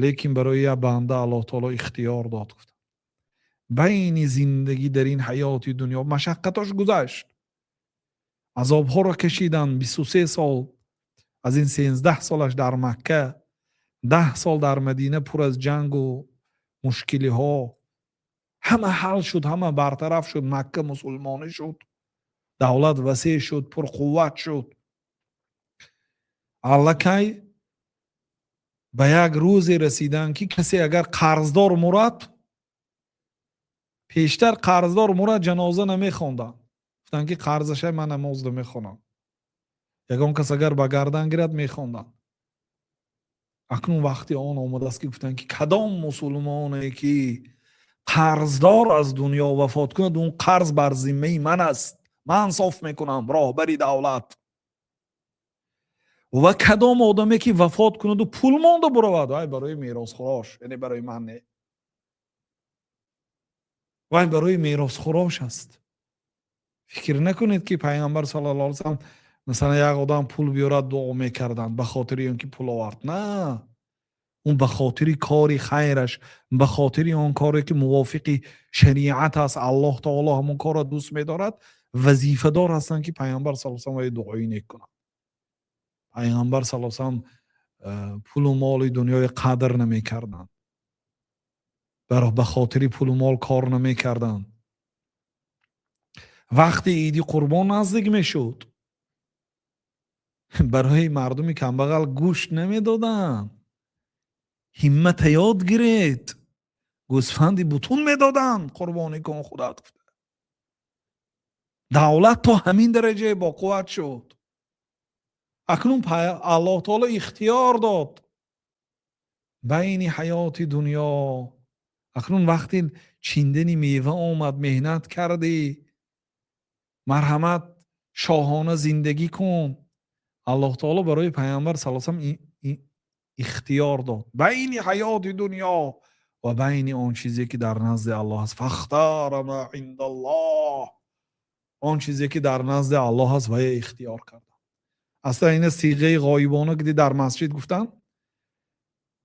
Лекин барои як банда Аллоҳ таоло ихтиёр дод, гуфт, байни зиндагӣ дар ин ҳаёти дунё, машаққатош гузашт, азобҳоро кашидан, 23 сол, аз ин 13 солаш дар Макка, 10 сол дар Мадина, пур аз ҷангу мушкилиҳо. Ҳама ҳал шуд, ҳама бартараф шуд, Макка мусулмонӣ шуд, давлат васеъ шуд, пурқувват шуд. Аллакай ба як рӯзе расиданд, ки касе агар қарздор мурад, пештар қарздор мурад, ҷаноза намехонданд. Гуфтанд, ки қарзаша ман намоз намехонам. Ягон кас агар ба гардан гирад, мехонданд. Акнун вақти он омадааст, ки гуфтанд, ки кадом мусулмоне ки қарздор аз дунё вафот кунад, он қарз бар зиммаи ман аст, ман соф мекунам, роҳбари давлат. Ва кадом одаме ки вафот кунаду пул монда буравад, вай барои меросхӯрош, яъне барои ман не, вай барои меросхӯрош аст. Фикр накунед, ки Пайғамбар саллаллоҳу алайҳи васаллам, масалан, як одам пул биёрад, дуо мекарданд ба хотири он ки пул овард. На, он ба хотири кори хайраш, ба хотири он коре ки мувофиқи шариат аст, Аллоҳ таоло ҳамон корро дӯст медорад, вазифадор ҳастанд, ки Пайғамбар са салам вай дуои нек кунанд. Пайғамбар са салам пулу моли дунёи қадр намекарданд, ба хотири пулу мол кор намекарданд. Вақти Иди Қурбон наздик мешуд, барои мардуми камбағал гӯшт намедоданд. Ҳиммата ёд гиред, гӯсфанди бутун медоданд, қурбонӣ кун худат. Давлат то ҳамин дараҷае боқувват шуд. Акнун Аллоҳ таоло ихтиёр дод байни ҳаёти дунё. Акнун вақти чиндани мева омад, меҳнат кардӣ, марҳамат, шоҳона зиндагӣ кун. Аллоҳ таоло барои Пайғамбар са салам ихтиёр дод байни ҳаёти дунё ва байни он чизе ки дар назди Аллоҳ аст. فاختار ما عند الله. Он чизе ки дар назди Аллоҳ аст, вая ихтиёр кардам. Аслан ина сиғаи ғоибона ки дар масҷид гуфтанд,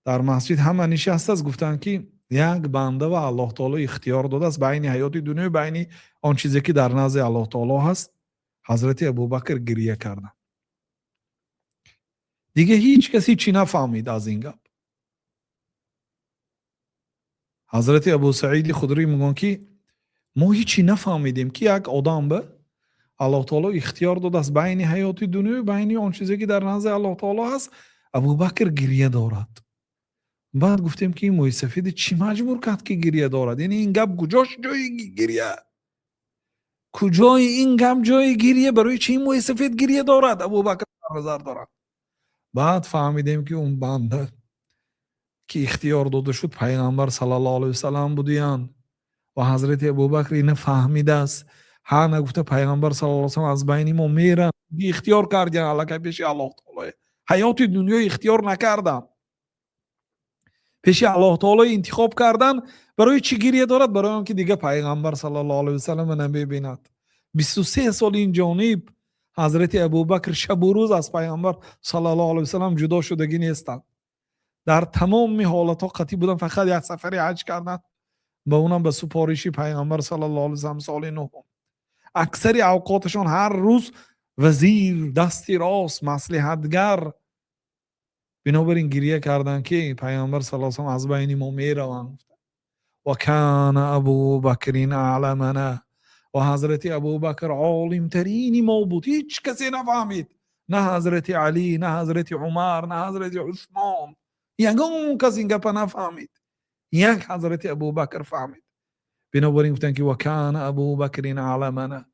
дар масҷид ҳама нишастааст, гуфтанд, ки як банда ва Аллоҳ таоло ихтиёр додааст байни ҳаёти дунё, байни он чизе ки дар назди Аллоҳ таоло ҳаст. Ҳазрати Абубакр гирия карданд. Дига ҳеҷ кас ҳичи нафаҳмид аз ин гап. Ҳазрати Абу Саиди Худрӣ мегӯянд, ки мо ҳичи нафаҳмидем, ки як одам ба Аллоҳ таоло ихтиёр додааст байни ҳаёти дунёю байни он чизе ки дар назди Аллоҳ таоло ҳаст, Абубакр гирия дорад. Баъд гуфтем, ки ин мӯйсафеди чӣ маҷбур кард, ки гирия дорад? Яъне ин гап куҷош ҷои гирия, куҷои ин гап ҷои гирия? Барои чӣ ин мӯйсафед гирия дорад, Абубакр дар назар дорад? Баъд фаҳмидем, ки он банда ки ихтиёр дода шуд, Пайғамбар саллаллоҳу алайҳи васаллам будиянд ва ҳазрати Абубакр ина фаҳмидааст. Ҳа, нагуфта, Пайғамбар саллаллоҳу алайҳи васаллам аз байни мо меранд, ихтиёр кардиян аллакай пеши Аллоҳ таоло. Ҳаёти дунё ихтиёр накардам, пеши Аллоҳ таоло интихоб кардан. Барои чӣ гирия дорад? Барои он ки дига Пайғамбар саллаллоҳу алайҳи васаллама намебинад. 23 сол ин ҷониб ҳазрати Абубакр шабу рӯз аз Пайғамбар саллаллоҳу алайҳи васаллам ҷудо шудагӣ нестанд, дар тамоми ҳолатҳо қатъӣ будан. Фақат як сафари ҳаҷ карданд, ба унам ба супориши Пайғамбар саллаллоҳу алайҳи васаллам, соли нуҳум. Аксари авқоташон ҳар рӯз вазир, дасти рост, маслиҳатгар. Бинобар ин гирия карданд, ки Пайғамбар са салам аз байни мо мераванд. وكان أبو بكر أعلمنا. Ва ҳазрати Абубакр олимтарини мо буд. Ҳеҷ касе нафаҳмид, на ҳазрати Алӣ, на ҳазрати Умар, на ҳазрати Усмон, ягон кас ин гапа нафаҳмид, як ҳазрати Абубакр фаҳмид. Бинобар ин гуфтанд, ки وكان أبو بكر أعلمنا.